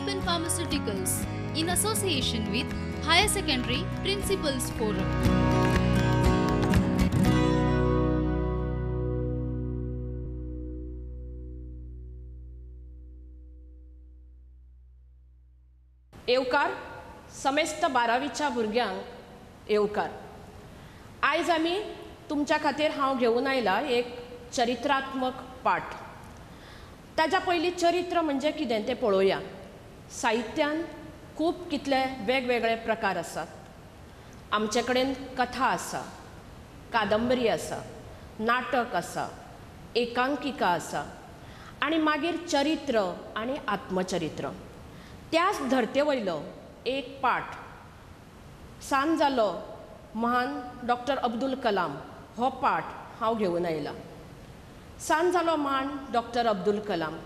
Lupin Pharmaceuticals in association with Higher Secondary Principals Forum. येवकार समेस्त बारावीच्या भुरग्यांक येवकार. आयज आमी तुमच्या खातीर हांव घेवन आयला एक चरित्रात्मक पाठ. ताज्या पयलीं चरित्र म्हणजे कितें तें पळोवया. साहित्यान खूब कितले वेगवेगळे प्रकार आसात. आमचे कडेन कथा आसा, कादंबरी आसा, नाटक आसा, एकांकिका आसा आनी मागीर चरित्र आनी आत्मचरित्र. त्याच धरते वयलो एक पाठ सान जालो महान डॉक्टर अब्दुल कलाम हो पाठ हांव घेवन आयला. सान जालो महान डॉक्टर अब्दुल कलाम,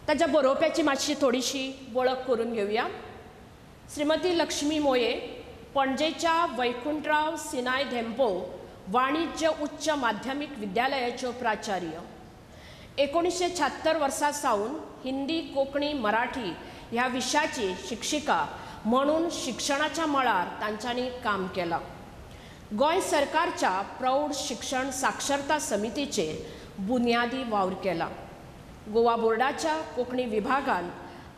ताच्या बरोवप्याची मातशी थोडीशी वळख करून घेवया. श्रीमती लक्ष्मी मोये पणजेच्या वैकुंठराव सिनाय धेंपो वाणिज्य उच्च माध्यमीक विद्यालयाच्यो प्राचार्य. 1976 वर्सा सावन हिंदी, कोंकणी, मराठी ह्या विशयाची शिक्षिका म्हणून शिक्षणाच्या मळार तांच्यांनी काम केलां. गोंय सरकारच्या प्रौढ शिक्षण साक्षरता समितीचेर बुन्यादी वावर केला. गोवा बोर्डाच्या कोंकणी विभागान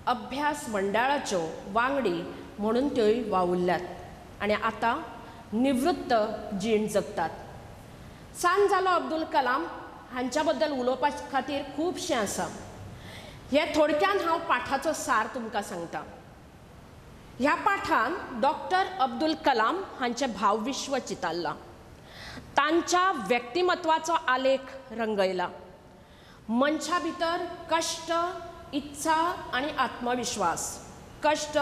अभ्यास मंडळाच्यो वांगडी म्हणून त्योय वावुरल्यात आनी आतां निवृत्त जीण जगतात. सान जालो अब्दुल कलाम हांच्या बद्दल उलोवपा खातीर खुबशें आसा. हे थोडक्यान हांव पाठाचो सार तुमकां सांगता. ह्या पाठान डॉक्टर अब्दुल कलाम हांचें भावविश्व चितारलां, तांच्या व्यक्तिमत्वाचो आलेख रंगयला. मनशा भितर कश्ट, इत्सा आनी आत्मविश्वास, कश्ट,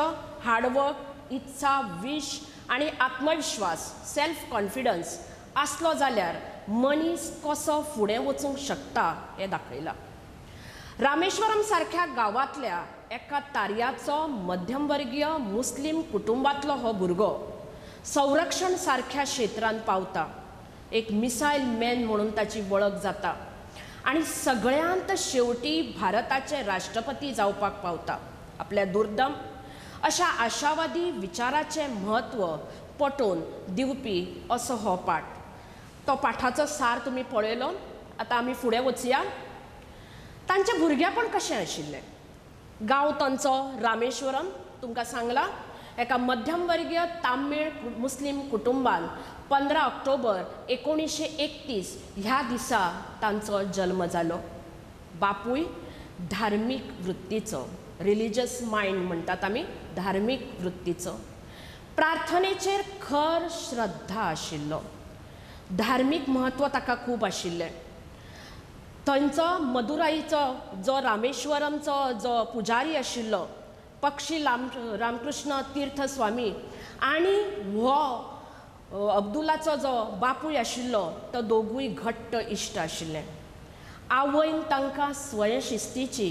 हार्डवर्क, इत्सा, विश आनी आत्मविश्वास, सेल्फ कॉन्फिडन्स आसलो जाल्यार मनीस कसो फुडें वचूंक शकता हें दाखयलां. रामेश्वरम सारक्या गांवांतल्या एका तारयाचो मध्यमवर्गीय मुस्लीम कुटुंबांतलो हो भुरगो संरक्षण सारक्या क्षेत्रांत पावता. एक मिसायल मॅन म्हणून ताची वळख जाता आनी सगळ्यांत शेवटी भारताचे राष्ट्रपती जावपाक पावता. आपल्या दुर्दम अशा आशावादी विचाराचें म्हत्व पटोवन दिवपी असो हो पाठ. तो पाठाचो सार तुमी पळयलो. आतां आमी फुडें वचया. तांचें भुरगेपण कशें आशिल्लें? गांव तांचो रामेश्वरम, तुमकां सांगलां, एका मध्यमवर्गीय तामीळ मुस्लीम कुटुंबान 15 ऑक्टोबर 1931 ह्या दिसा तांचो जल्म जालो. बापूय धार्मीक वृत्तीचो, रिलिजियस मायंड म्हणटात आमी, धार्मीक वृत्तीचो, प्रार्थनेचेर खर श्रद्धा आशिल्लो. धार्मीक म्हत्व ताका खूब आशिल्लें. थंयचो मदुराईचो जो रामेश्वरमचो जो पुजारी आशिल्लो पक्षी रामकृष्ण तीर्थ स्वामी आनी हो अब्दुलाचो जो बापूय आशिल्लो तो दोगूय घट्ट इश्ट आशिल्ले. आवयन तांकां स्वयंशिस्तीची,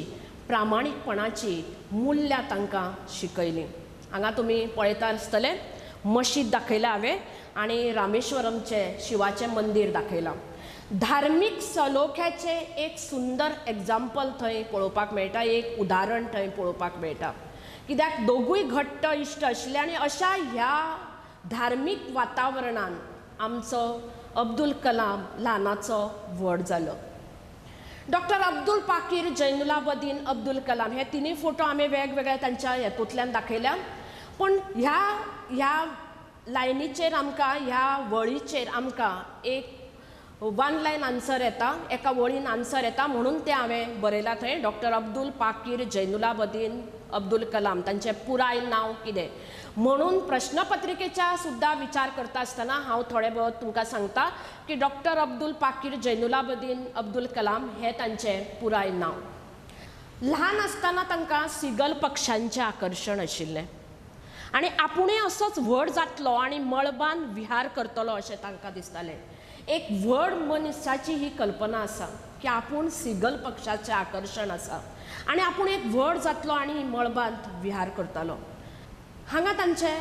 प्रामाणीकपणाची मुल्यां तांकां शिकयलीं. हांगा तुमी पळयता आसतले मशीद दाखयला हांवें आनी रामेश्वरमचें शिवाचें मंदीर दाखयलां. धार्मीक सलोख्याचें एक सुंदर एग्जाम्पल थंय पळोवपाक मेळटा, एक उदाहरण थंय पळोवपाक मेळटा. कित्याक दोगूय घट्ट इश्ट आशिल्ले आनी अशा ह्या धार्मीक वातावरणान आमचो अब्दुल कलाम ल्हानाचो व्हड जालो. डॉक्टर अब्दुल पाकीर जैनुलाबदीन अब्दुल कलाम हे तिनूय फोटो आमी वेगवेगळ्या तांच्या हेतूंतल्यान दाखयल्या. पूण ह्या ह्या लायनीचेर आमकां, ह्या वळीचेर आमकां एक वन लायन आन्सर येता, एका वळीन आन्सर येता म्हणून तें हांवें बरयलां थंय. डॉक्टर अब्दुल पाकीर जैनुलाबदीन अब्दुल कलाम तांचें पुराय नांव कितें म्हणून प्रश्नपत्रिकेच्या सुद्दां विचार करता आसतना हांव थोडे भोव तुमकां सांगता की डॉक्टर अब्दुल पाकीर जैनुलाबदीन अब्दुल कलाम हें तांचें पुराय नांव. ल्हान आसतना तांकां सिगल पक्षांचें आकर्शण आशिल्लें आनी आपुणूय असोच व्हड जातलो आनी मळबान विहार करतलो अशें तांकां दिसतालें. एक व्हड मनशाची ही कल्पना आसा की आपूण सिगल पक्षाचें आकर्शण आसा आनी आपूण एक व्हड जातलो आनी मळबांत विहार करतलो. हांगा तांचे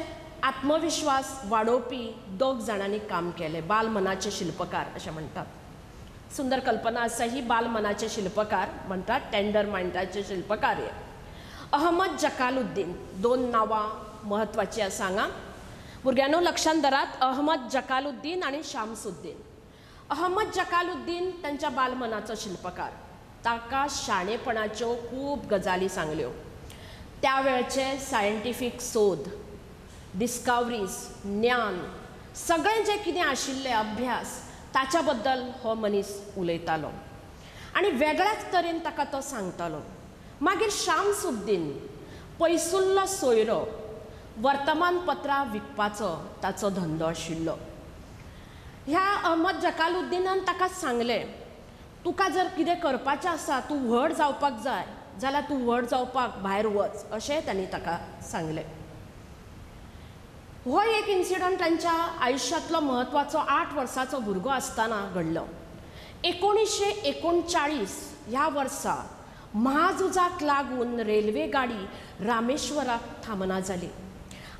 आत्मविश्वास वाडोवपी दोग जाणांनी काम केलें, बाल मनाचे शिल्पकार अशें म्हणटात. सुंदर कल्पना आसा ही बालमनाचे शिल्पकार म्हणटात, टेंडर मायंडाचे शिल्पकार हे अहमद जकालुद्दीन. दोन नांवां म्हत्वाचीं आसा हांगा भुरग्यांनो, लक्षांत धरात, अहमद जकालुद्दीन आनी शामसुद्दीन. अहमद जकालुद्दीन तांच्या बालमनाचो शिल्पकार. ताका शाणेपणाच्यो खूब गजाली सांगल्यो. त्या वेळचे सायंटिफीक सोद, डिस्कवरीज, ज्ञान, सगळें जें कितें आशिल्लें अभ्यास, ताच्या बद्दल हो मनीस उलयतालो आनी वेगळ्याच तरेन ताका तो सांगतालो. मागीर शामसुद्दीन पयसुल्लो सोयरो, वर्तमानपत्रां विकपाचो ताचो धंदो आशिल्लो. ह्या अहमद जकालुद्दीनान ताका सांगलें, तुका जर कितें करपाचें आसा, तूं व्हड जावपाक जाय जाल्यार तूं व्हड जावपाक भायर वच, अशें तांणी ताका सांगलें. हो एक इन्सिडंट तांच्या आयुश्यांतलो म्हत्वाचो 8 वर्सांचो भुरगो आसतना घडलो. 1939 ह्या वर्सा महाझुजाक लागून रेल्वे गाडी रामेश्वराक थांबना जाली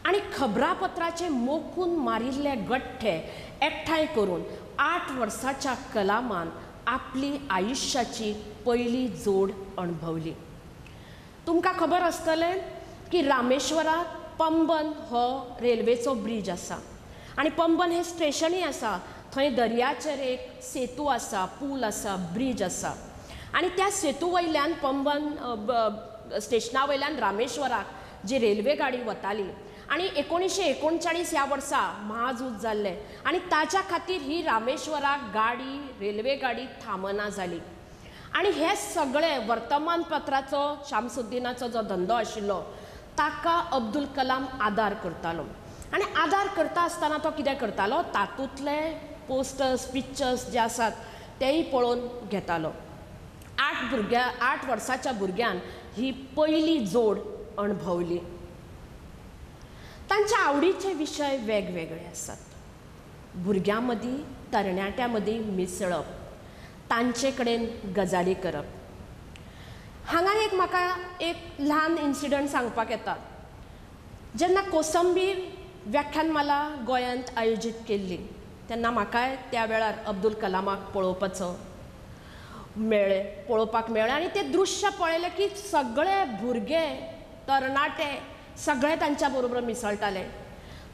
आनी खबरापत्राचे मोखून मारिल्ले गठ्ठे एकठांय करून 8 वर्सांच्या कलामान आपली आयुश्याची पयली जोड अणभवली. तुमकां खबर आसतलें की रामेश्वराक पंबन हो रेल्वेचो ब्रीज आसा आनी पंबन हें स्टेशनूय आसा. थंय दर्याचेर एक सेतू आसा, पूल आसा, ब्रीज आसा आनी त्या सेतू वयल्यान पंबन स्टेशना वयल्यान रामेश्वराक जी रेल्वे गाडी वताली आनी 1939 ह्या वर्सा महाझूज जाल्लें आनी ताच्या खातीर ही रामेश्वराक गाडी, रेल्वे गाडी थांबना जाली. आनी हे सगळें वर्तमानपत्राचो शामसुद्दीनाचो जो धंदो आशिल्लो ताका अब्दुल कलाम आदार करतालो आनी आदार करता आसतना तो कितें करतालो, तातूंतले पोस्टर्स, पिक्चर्स जे आसात तेय पळोवन घेतालो. 8 वर्साच्या भुरग्यान ही पयली जोड अणभवली. तांच्या आवडीचे विशय वेगवेगळे आसात. भुरग्यां मदीं, तरणाट्यां मदीं मिसळप, तांचे कडेन गजाली करप. हांगा एक म्हाका एक ल्हान इन्सिडंट सांगपाक येता. जेन्ना कोसंबी व्याख्यानमाला गोंयांत आयोजीत केल्ली तेन्ना म्हाकाय त्या वेळार अब्दुल कलामाक पळोवपाचो मेळ्ळें, पळोवपाक मेळ्ळें आनी तें दृश्य पळयलें की सगळे भुरगे, तरणाटे सगळे तांच्या बरोबर मिसळटाले,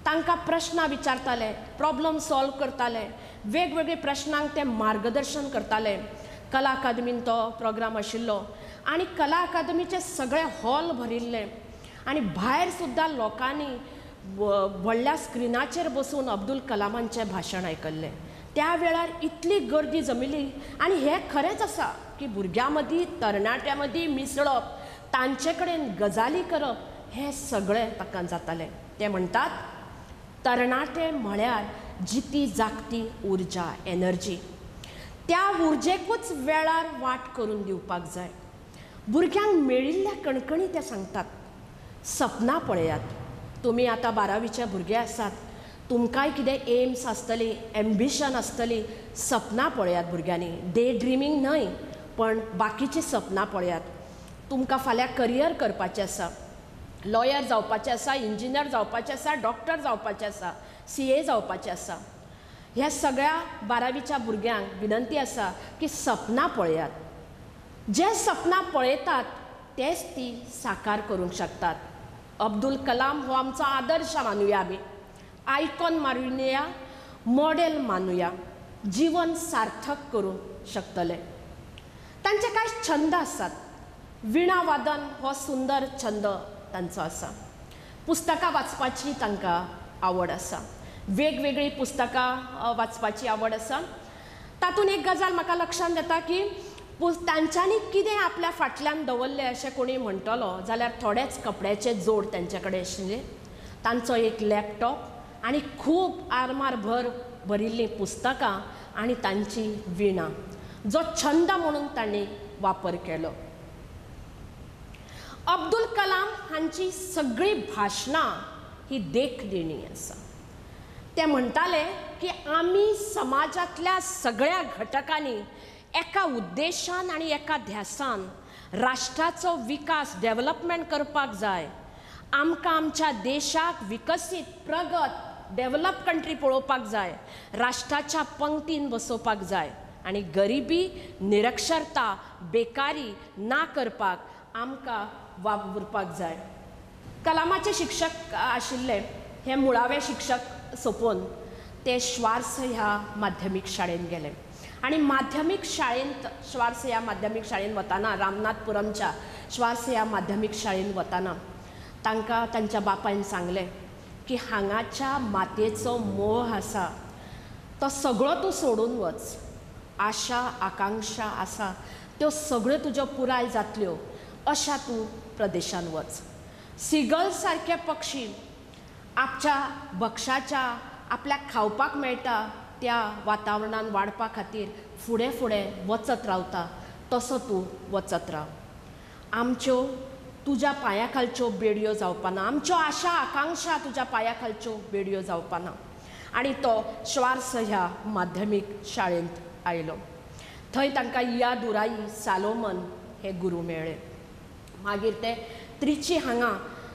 तांकां प्रश्नां विचारताले, प्रॉब्लम सॉल्व करताले, वेगवेगळे प्रश्नांक ते मार्गदर्शन करताले. कला अकादमीन तो प्रोग्राम आशिल्लो आनी कला अकादमीचे सगळे हॉल भरिल्ले आनी भायर सुद्दां लोकांनी व्हडल्या स्क्रिनाचेर बसून अब्दुल कलामांचें भाशण आयकल्लें. त्या वेळार इतली गर्दी जमिल्ली आनी हें खरेंच आसा की भुरग्यां मदीं, तरणाट्यां मदीं मिसळप, तांचे कडेन गजाली करप हें सगळें ताका जातालें. ते म्हणटात तरणाटे म्हळ्यार जिती जागती उर्जा, एनर्जी. त्या उर्जेकूच वेळार वाट करून दिवपाक जाय. भुरग्यांक मेळिल्ल्या कणकणी ते सांगतात, सपनां पळयात. तुमी आतां 12वीचे भुरगे आसात, तुमकांय कितें एम्स आसतली, एम्बिशन आसतली, सपनां पळयात भुरग्यांनी. डे ड्रिमींग न्हय, पण बाकीचीं सपनां पळयात. तुमकां फाल्यां करियर करपाचें आसा, लॉयर जावपाचें आसा, इंजिनियर जावपाचें आसा, डॉक्टर जावपाचें आसा, CA जावपाचें आसा. ह्या सगळ्या 12वीच्या भुरग्यांक विनंती आसा की सपनां पळयात. जे सपनां पळयतात तेच ती साकार करूंक शकतात. अब्दुल कलाम हो आमचो आदर्श मानुया, आमी आयकॉन मानुया, मॉडेल मानुया, जीवन सार्थक करूंक शकतले. तांचे कांय छंद आसात. विणा वादन हो सुंदर छंद तांचो आसा. पुस्तकां वाचपाची तांकां आवड आसा, वेगवेगळीं पुस्तकां वाचपाची आवड आसा. तातूंत एक गजाल म्हाका लक्षांत येता की तांच्यांनी कितें आपल्या फाटल्यान दवरलें अशें कोणी म्हणटलो जाल्यार थोडेच कपड्याचे जोड तांचे कडेन आशिल्ले, तांचो एक लॅपटॉप आनी खूब आरमार भर भरिल्लीं पुस्तकां आनी तांची विणा, जो छंद म्हणून तांणी वापर केलो. अब्दुल कलाम हांची सगळीं भाशणां ही देखदिणी आसा. ते म्हणटाले की आमी समाजांतल्या सगळ्या घटकांनी एका उद्देशान आनी एका ध्यासान राष्ट्राचो विकास, डेव्हलपमेंट करपाक जाय. आमकां आमच्या देशाक विकसीत, प्रगत, डेव्हलप कंट्री पळोवपाक जाय, राष्ट्राच्या पंक्तीन बसोवपाक जाय. आनी गरिबी, निरक्षरता, बेकारी ना करपाक आमकां वावुरपाक जाय. कलामाचे शिक्षक आशिल्ले हे मुळावे शिक्षक सोंपोवन ते श्वार्स ह्या माध्यमीक शाळेंत गेले आनी माध्यमीक शाळेंत श्वार्स ह्या माध्यमीक शाळेंत वतना, रामनाथपुरमच्या श्वार्स ह्या माध्यमीक शाळेंत वतना तांकां तांच्या बापायन सांगलें की हांगाच्या मातयेचो मोह आसा तो सगळो तूं सोडून वच, आशा आकांक्षा आसा त्यो सगळ्यो तुज्यो पुराय जातल्यो अशा तूं प्रदेशान वच. सिगल सारके पक्षी आपच्या भक्षाच्या आपल्याक खावपाक मेळटा त्या वातावरणान वाडपा खातीर फुडें फुडें वचत रावता तसो तूं वचत राव. आमच्यो तुज्या पांया खालच्यो बेडयो जावपाना, आमच्यो आशा आकांक्षा तुज्या पांया खालच्यो बेडयो जावपाना. आनी तो श्वार्स ह्या माध्यमीक शाळेंत आयलो. थंय तांकां या दुराई सालोमन हे गुरू मेळ्ळे. मागीर ते त्रिची हांगा,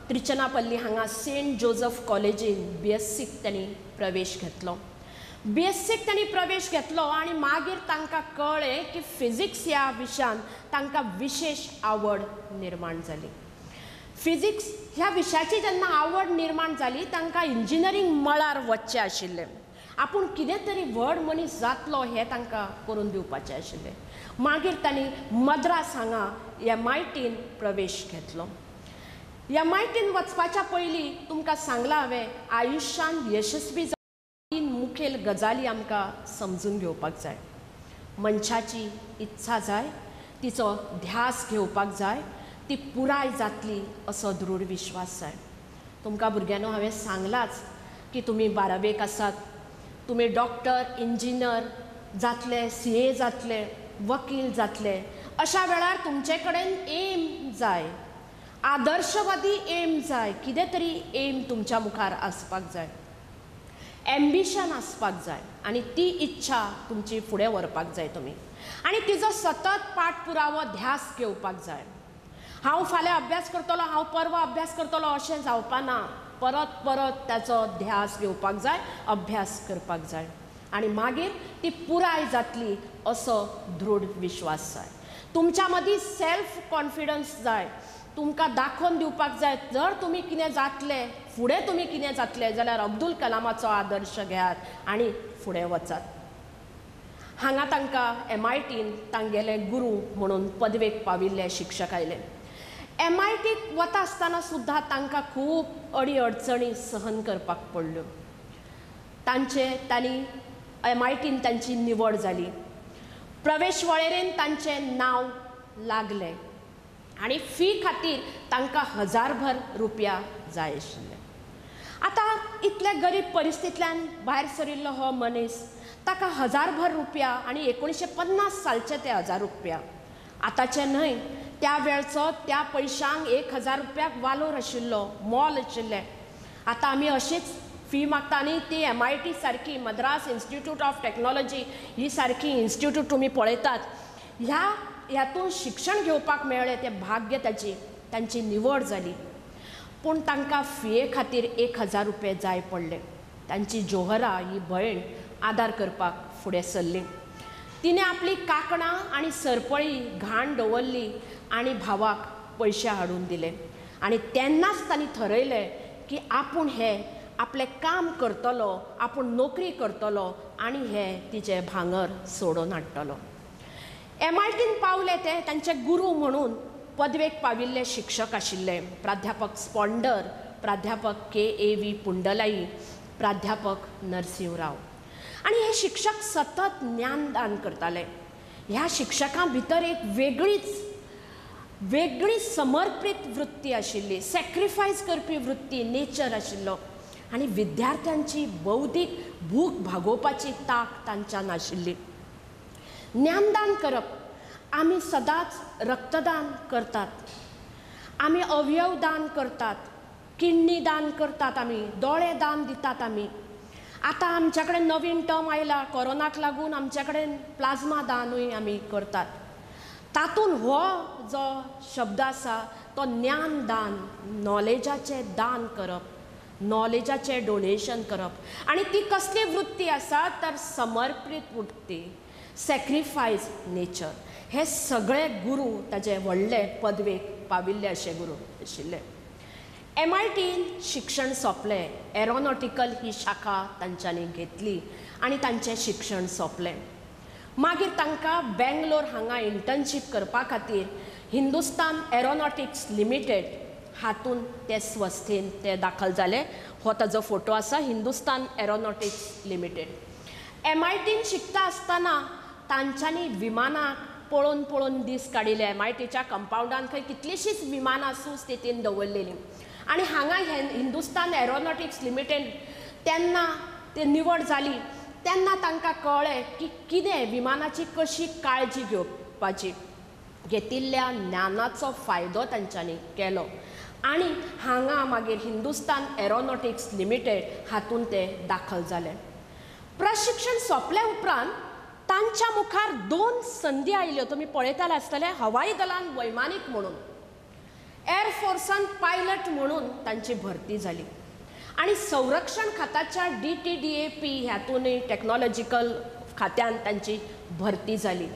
त्रिचनापल्ली हांगा सेंट जोजफ कॉलेजीन बी एस सीक तांणी प्रवेश घेतलो. बी एस सीक तांणी प्रवेश घेतलो आनी मागीर तांकां कळ्ळें की फिजिक्स ह्या विशयान तांकां विशेश आवड निर्माण जाली. फिजिक्स ह्या विशयाची जेन्ना आवड निर्माण जाली तांकां इंजिनियरींग मळार वचचें आशिल्लें. आपूण कितें तरी व्हड मनीस जातलो हें तांकां करून दिवपाचें आशिल्लें. मागीर तांणी मद्रास हांगा एम I tin प्रवेश घेतलो. एम I tin वचपाच्या पयलीं तुमकां सांगलां हांवें, आयुश्यान यशस्वी तीन मुखेल गजाली आमकां समजून घेवपाक जाय. मनशाची इत्सा जाय, तिचो ध्यास घेवपाक जाय, ती पुराय जातली असो दृढ विश्वास जाय. तुमकां भुरग्यांनो हांवें सांगलांच की तुमी बारावेक आसात, तुमी डॉक्टर, इंजिनियर जातले, सी ए जातले, वकील जातले. अशा वेळार तुमचे कडेन एम जाय, आदर्शवादी एम जाय, कितें तरी एम तुमच्या मुखार आसपाक जाय, एम्बिशन आसपाक जाय आनी ती इच्छा तुमची फुडें व्हरपाक जाय तुमी, आनी तिजो सतत पाठपुरावो ध्यास घेवपाक जाय. हांव फाल्यां अभ्यास करतलो, हांव परवां अभ्यास करतलो अशें जावपाना. परत परत ताचो ध्यास घेवपाक जाय, अभ्यास करपाक जाय आनी मागीर ती पुराय जातली असो दृढ विश्वास जाय. तुमच्या मदीं सेल्फ कॉन्फिडन्स जाय, तुमकां दाखोवन दिवपाक जाय जर तुमी कितें जातले, फुडें तुमी कितें जातले जाल्यार अब्दुल कलामाचो आदर्श घेयात आनी फुडें वचात. हांगा तांकां एम I tin तांगेले गुरू म्हणून पदवेक पाविल्ले शिक्षक आयले. एम I टीक वता आसतना सुद्दां तांकां खूब अडी अडचणी सहन करपाक पडल्यो. तांचे तांणी एम I tin तांची निवड जाली, प्रवेश वळेरेन तांचें नांव लागलें आनी फी खातीर तांकां 1000 रुपया जाय आशिल्ले. आतां इतले गरीब परिस्थितींतल्यान भायर सरिल्लो हो मनीस, ताका 1000 रुपया आनी 1950 सालचे ते 1000 रुपया, आतांचे न्हय, त्या वेळचो त्या पयशांक 1000 रुपयाक वालोर आशिल्लो, मोल आशिल्लें. आतां आमी अशीच फी मागता आनी ती एम I T सारकी, मद्रास इन्स्टिट्यूट ऑफ टॅक्नॉलॉजी ही सारकी इन्स्टिट्यूट तुमी पळयतात, ह्या ह्यातून शिक्षण घेवपाक मेळ्ळें तें भाग्य ताची, तांची निवड जाली. पूण तांकां फिये खातीर 1000 रुपये जाय पडले. तांची जोहरा ही भयण आदार करपाक फुडें सरली. तिणें आपली कांकणां आनी सरपळी घाण दवरली आनी भावाक पयशे हाडून दिले. आनी तेन्नाच तांणी थरयलें की आपूण हें आपलें काम करतलो, आपूण नोकरी करतलो आनी हें तिचें भांगर सोडोवन हाडटलो. एम I tin पावले ते तांचे गुरू म्हणून पदवेक पाविल्ले शिक्षक आशिल्ले प्राध्यापक स्पॉन्डर, प्राध्यापक के ए व्ही पुंडलाई, प्राध्यापक नरसिंह राव. आनी हे शिक्षक सतत ज्ञानदान करताले. ह्या शिक्षकां भितर एक वेगळी समर्पीत वृत्ती आशिल्ली, सॅक्रिफायस करपी वृत्ती, नेचर आशिल्लो आनी विद्यार्थ्यांची बौद्धीक भूक भागोवपाची तांक तांच्यान आशिल्ली. ज्ञानदान करप, आमी सदांच रक्तदान करतात, आमी अवयव दान करतात, किडनी दान करतात, आमी दोळे दान दितात. आमी आतां आमच्या कडेन नवीन टर्म आयला, कोरोनाक लागून आमच्या कडेन प्लाझ्मा दानूय आमी करतात. तातूंत हो जो शब्द आसा तो ज्ञानदान, नॉलेजाचें दान करप, नॉलेजाचें डोनेशन करप. आनी ती कसली वृत्ती आसा तर समर्पीत वृत्ती. Sacrifice nature. हे सगळे गुरू ताजे व्हडले पदवेक पाविल्ले अशे गुरू आशिल्ले. MITन शिक्षण सोंपलें, एरोनॉटिकल ही शाखा तांच्यांनी घेतली आनी तांचें शिक्षण सोंपलें. मागीर तांकां बेंगलोर हांगा इंटर्नशीप करपा खातीर हिंदुस्तान एरोनॉटिक्स लिमिटेड हातून ते संस्थेन ते दाखल जाले. हो ताजो फोटो आसा, हिंदुस्तान एरोनॉटिक्स लिमिटेड. MITन शिकता आसतना तांच्यांनी विमानाक पळोवन पळोवन दीस काडिल्ले. MITच्या कंपावंडान खंय कितलींशींच विमानां सुस्थितीन दवरलेलीं आनी हांगा हिंदुस्तान एरोनॉटिक्स लिमिटेड तेन्ना ते निवड जाली तेन्ना तांकां कळ्ळें की कितें विमानाची कशी काळजी घेवपाची. घेतिल्ल्या ज्ञानाचो फायदो तांच्यांनी केलो आनी हांगा मागीर हिंदुस्तान एरोनॉटिक्स लिमिटेड हातूंत ते दाखल जाले. प्रशिक्षण सोंपल्या उपरांत तांच्या मुखार 2 संदी आयल्यो. तुमी पळयताले आसतले, हवाई दलान वैमानीक म्हणून, एअरफोर्सान पायलट म्हणून तांची भरती जाली आनी संरक्षण खात्याच्या DTDAP ह्यातूनय टॅक्नॉलॉजिकल खात्यान तांची भरती जाली.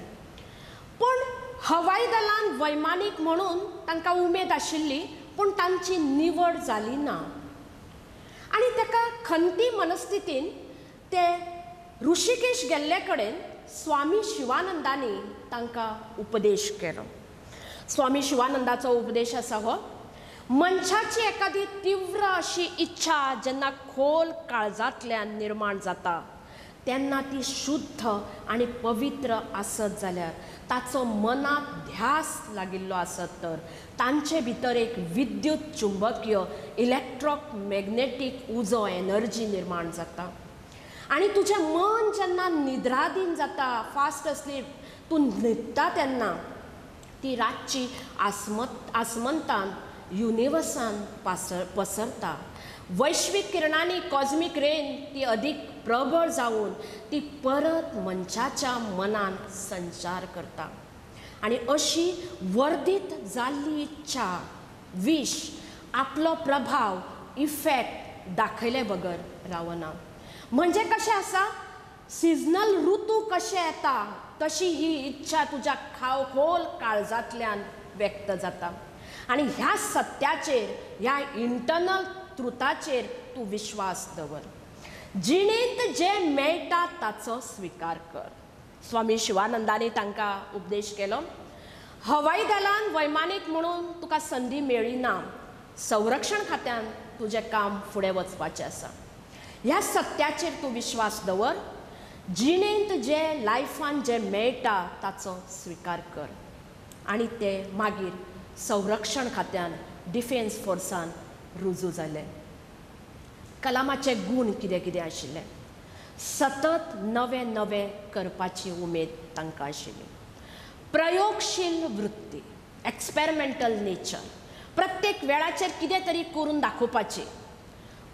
पूण हवाई दलान वैमानीक म्हणून तांकां उमेद आशिल्ली, पूण तांची निवड जाली ना आनी ताका खंती मनस्थितीन ते ऋषिकेश गेल्ले कडेन स्वामी शिवानंदांनी तांकां उपदेश केलो. स्वामी शिवानंदाचो उपदेश आसा हो, मनशाची एखादी तीव्र अशी इच्छा जेन्ना खोल काळजांतल्यान निर्माण जाता तेन्ना ती शुद्ध आनी पवित्र आसत जाल्यार, ताचो मनाक ध्यास लागिल्लो आसत तर तांचे भितर एक विद्युत चुंबकीय इलेक्ट्रोमॅग्नेटीक उजो एनर्जी निर्माण जाता आनी तुजें मन जेन्ना निद्राधीन जाता, फास्ट स्लीप, तूं न्हिदता तेन्ना ती रातची आसमंतान युनिवर्सान पसरता. वैश्वीक किरणांनी कॉस्मीक रेन ती अदीक प्रबळ जावन ती परत मनशाच्या मनांत संचार करता आनी अशी वर्धीत जाल्ली इच्छा, विश, आपलो प्रभाव, इफेक्ट दाखयले बगर रावना. म्हणजे कशें आसा, सिजनल ऋतू कशें येता तशी ही इच्छा तुज्या खोल काळजांतल्यान व्यक्त जाता आनी ह्या सत्याचेर, ह्या इंटरनल ट्रुथाचेर तूं विश्वास दवर. जिणेंत जें मेळटा ताचो स्विकार कर. स्वामी शिवानंदांनी तांकां उपदेश केलो. हवाई दलान वैमानीक म्हणून तुका संदी मेळ्ळी ना, संरक्षण खात्यान तुजें काम फुडें वचपाचें आसा. ह्या सत्याचेर तूं विश्वास दवर. जिणेंत जें लायफान जें मेळटा ताचो स्विकार कर आनी ते मागीर संरक्षण खात्यान डिफेन्स फोर्सान रुजू जाले. कलामाचे गूण कितें कितें आशिल्ले, सतत नवें नवें करपाची उमेद तांकां आशिल्ली, प्रयोगशील वृत्ती, एक्सपेरिमेंटल नेचर, प्रत्येक वेळाचेर कितें तरी करून दाखोवपाची,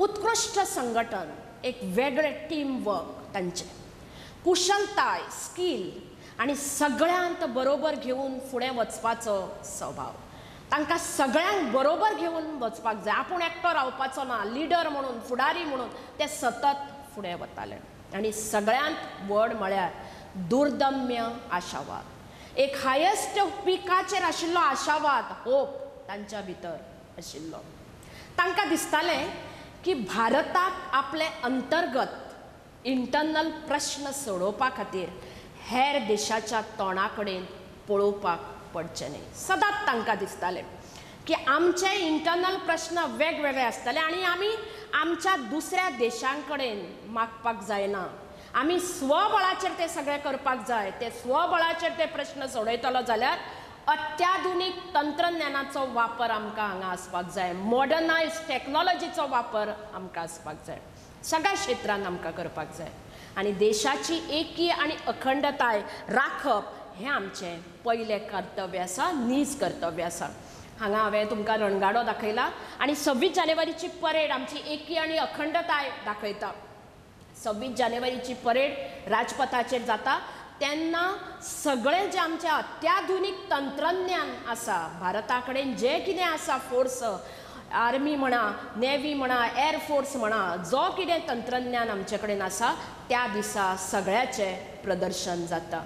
उत्कृश्ट संघटन, एक वेगळें टीम वर्क तांचें, कुशलताय, स्कील आनी सगळ्यांत बरोबर घेवन फुडें वचपाचो स्वभाव. तांकां सगळ्यांक बरोबर घेवन वचपाक जाय, आपूण एकटो रावपाचो ना, लिडर म्हणून, फुडारी म्हणून ते सतत फुडें वताले. आनी सगळ्यांत व्हड म्हळ्यार दुर्दम्य आशावाद, एक हायेस्ट पिकाचेर आशिल्लो आशावाद, होप तांच्या भितर आशिल्लो. तांकां दिसतालें की भारताक आपले अंतर्गत इंटरनल प्रश्न सोडोवपा खातीर हेर देशाच्या तोंडा कडेन पळोवपाक पडचें न्ही. सदांच तांकां दिसतालें की आमचे इंटरनल प्रश्न वेगवेगळे आसताले आनी आमी आमच्या दुसऱ्या देशां कडेन मागपाक जायना, आमी स्वबळाचेर ते सगळें करपाक जाय. ते स्वबळाचेर ते प्रश्न सोडयतलो जाल्यार अत्याधुनीक तंत्रज्ञानाचो वापर आमकां हांगा आसपाक जाय, मॉडर्नायज टॅक्नॉलॉजीचो वापर आमकां आसपाक जाय, सगळ्या क्षेत्रांत आमकां करपाक जाय आनी देशाची एकी आनी अखंडताय राखप हें आमचें पयलें कर्तव्य आसा, नीज कर्तव्य आसा. हांगा हांवें तुमकां रणगाडो दाखयला आनी 26 जानेवारीची परेड आमची एकी आनी अखंडताय दाखयता. 26 जानेवारीची परेड राजपथाचेर जाता तेन्ना सगळें जें आमचें अत्याधुनीक तंत्रज्ञान आसा, भारता कडेन जें कितें आसा, फोर्स, आर्मी म्हणा, नेवी म्हणा, एअरफोर्स म्हणा, जो कितें तंत्रज्ञान आमचे कडेन आसा त्या दिसा सगळ्याचें प्रदर्शन जाता.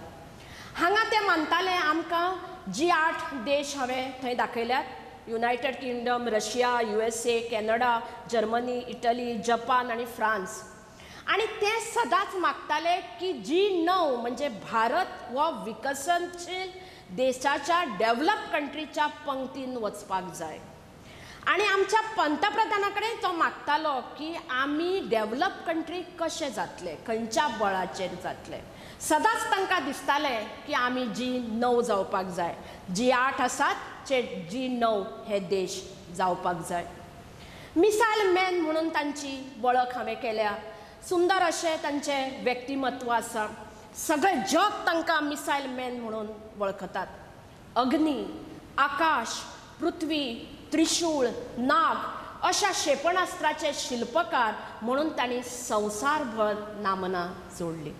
हांगा ते मानताले आमकां जी 8 देश हांवें थंय दाखयल्यात, United Kingdom, Russia, USA, Canada, Germany, Italy, Japan आनी फ्रांस. आनी ते सदांच मागताले की जी9 म्हणजे भारत हो विकसनशील देशाच्या डेव्हलप कंट्रीच्या पंक्तीन वचपाक जाय. आनी आमच्या पंतप्रधाना कडेन तो मागतालो की आमी डेव्हलप कंट्री कशें जातले, खंयच्या बळाचेर जातले. सदांच तांकां दिसतालें की आमी जी9 जावपाक जाय, जी8 आसात चे जी9 हे देश जावपाक जाय. मिसायल मॅन म्हणून तांची वळख हांवें केल्या. सुंदर अशें तांचें व्यक्तिमत्व आसा. सगळें जग तांकां मिसायल मॅन म्हणून वळखतात. अग्नी, आकाश, पृथ्वी, त्रिशूळ, नाग अशा क्षेपणास्त्राचे शिल्पकार म्हणून तांणी संवसारभर नामना जोडली.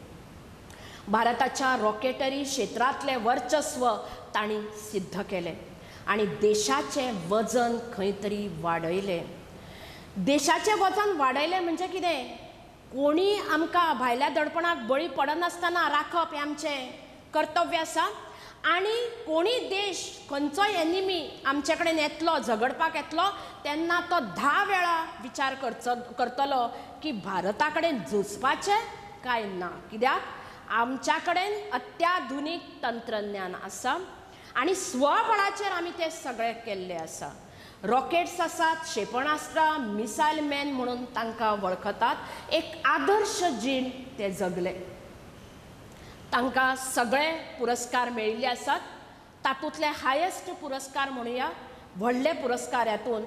भारताच्या रॉकेटरी क्षेत्रांतलें वर्चस्व तांणी सिद्ध केलें आनी देशाचें वजन खंय तरी वाडयलें. देशाचें वजन वाडयलें म्हणजे कितें, कोणी आमकां भायल्या दडपणाक बळी पडनासतना राखप हें आमचें कर्तव्य आसा. आनी कोणी देश, खंयचोय एनिमी आमचे कडेन येतलो, झगडपाक येतलो तेन्ना तो 10 वेळा विचार करतलो की भारता कडेन झुजपाचें काय ना. कित्याक आमच्या कडेन अत्याधुनीक तंत्रज्ञान आसा आनी स्वबळाचेर आमी तें सगळें केल्लें आसा. रॉकेट्स आसात, क्षेपणास्त्रां, मिसायल मॅन म्हणून तांकां वळखतात. एक आदर्श जीण ते जगले. तांकां सगळे पुरस्कार मेळिल्ले आसात. तातूंतले हायेस्ट पुरस्कार म्हणुया, व्हडले पुरस्कार हातूंत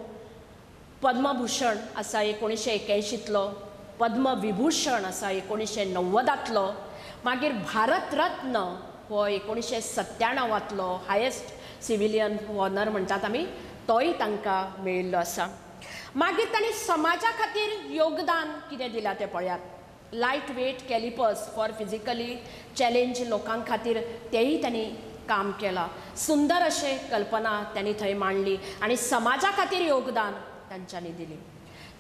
पद्मभूषण आसा 1981तलो, पद्मविभूषण आसा 1990तलो, मागीर भारतरत्न हो 1997तलो हायेस्ट सिविलियन ऑनर म्हणटात आमी, तोय तांकां मेळिल्लो आसा. मागीर तांणी समाजा खातीर योगदान कितें दिलां तें पळयात. Light weight callipers for physically challenge लोकां खातीर तेंय तांणी काम केलां. सुंदर अशें कल्पना तांणी थंय मांडली आनी समाजा खातीर योगदान तांच्यांनी दिली.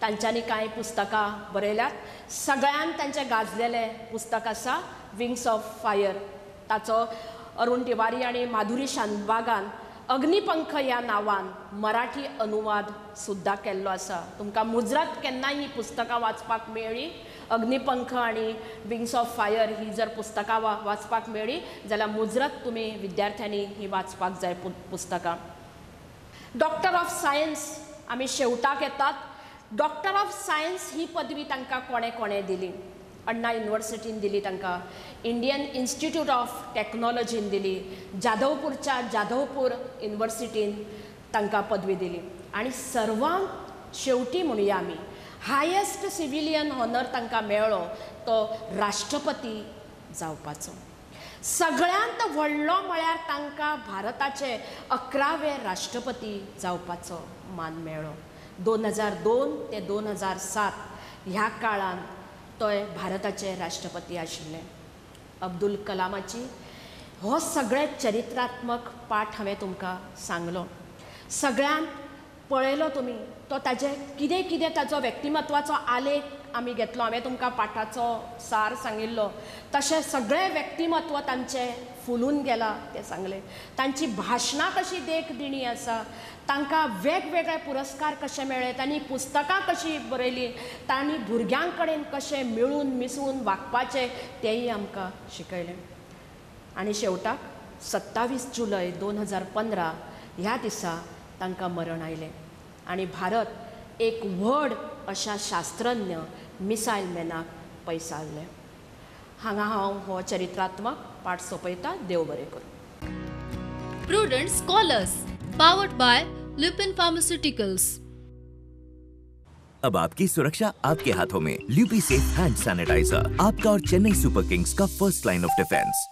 तांच्यांनी कांय पुस्तकां बरयल्यात. सगळ्यान तांचें गाजलेलें पुस्तक आसा विंग्स ऑफ फायर. ताचो अरुण तिवारी आनी माधुरी शानबागान अग्निपंख ह्या नांवान मराठी अनुवाद सुद्दां केल्लो आसा. तुमकां मुजरत केन्नाय ही पुस्तकां वाचपाक मेळ्ळी, अग्निपंख आनी विंग्स ऑफ फायर ही जर पुस्तकां वाचपाक मेळ्ळी जाल्यार मुजरत तुमी विद्यार्थ्यांनी ही वाचपाक जाय पुस्तकां. डॉक्टर ऑफ सायन्स आमी शेवटाक येतात. डॉक्टर ऑफ सायन्स ही पदवी तांकां कोणें कोणें दिली? अण्णा युनिवर्सिटीन दिली तांकां, इंडियन इन्स्टिट्यूट ऑफ टॅक्नॉलॉजीन दिली, जाधवपूरच्या जाधवपूर युनिवर्सिटीन तांकां पदवी दिली. आनी सर्वांत शेवटी म्हणुया आमी हायेस्ट सिविलियन ऑनर तांकां मेळ्ळो तो राष्ट्रपती जावपाचो. सगळ्यांत व्हडलो म्हळ्यार तांकां भारताचे 11वे राष्ट्रपती जावपाचो मान मेळ्ळो. 2002 ते 2007 ह्या काळांत तोय भारताचे राष्ट्रपती आशिल्ले अब्दुल कलामाची. हो सगळे चरित्रात्मक पाठ हांवें तुमकां सांगलो. सगळ्यांत पळयलो तुमी तो ताजे कितें कितें ताजो व्यक्तिमत्वाचो आलेख आमी घेतलो. हांवें तुमकां पाठाचो सार सांगिल्लो, तशें सगळें व्यक्तिमत्व तांचें फुलून गेलां तें सांगलें. तांची भाशणां कशी देख दिणी आसा, तांकां वेगवेगळे पुरस्कार कशे मेळ्ळे, तांणी पुस्तकां कशीं बरयलीं, तांणी भुरग्यां कडेन कशें मेळून मिसळून वागपाचें तेंय आमकां शिकयलें. आनी शेवटाक 27 जुलय 2015 ह्या दिसा तांकां मरण आयलें आनी भारत एक व्हड अशा शास्त्रज्ञ मिसायल मॅनाक पयसावलें. हांगा हांव हो चरित्रात्मक पाठ सोंपयता. देव बरें करूं. Prudent Scholars powered by Lupin Pharmaceuticals. अब आपकी सुरक्षा आपके हाथों में। ल्यूपी सेफ हैंड सैनिटाइजर आपका और चेन्नई सुपर किंग्स का फर्स्ट लाइन ऑफ डिफेंस।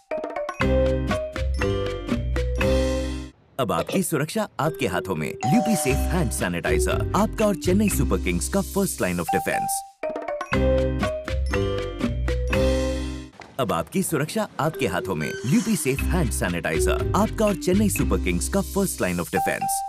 अब आपकी सुरक्षा आपके हाथों में। ल्यूपी सेफ हैंड सैनिटाइजर आपका और चेन्नई सुपर किंग्स का फर्स्ट लाइन ऑफ डिफेंस। अब आपकी सुरक्षा आपके हाथों में। ल्यूपी सेफ हैंड सैनिटाइजर आपका और चेन्नई सुपर किंग्स का फर्स्ट लाइन ऑफ डिफेंस।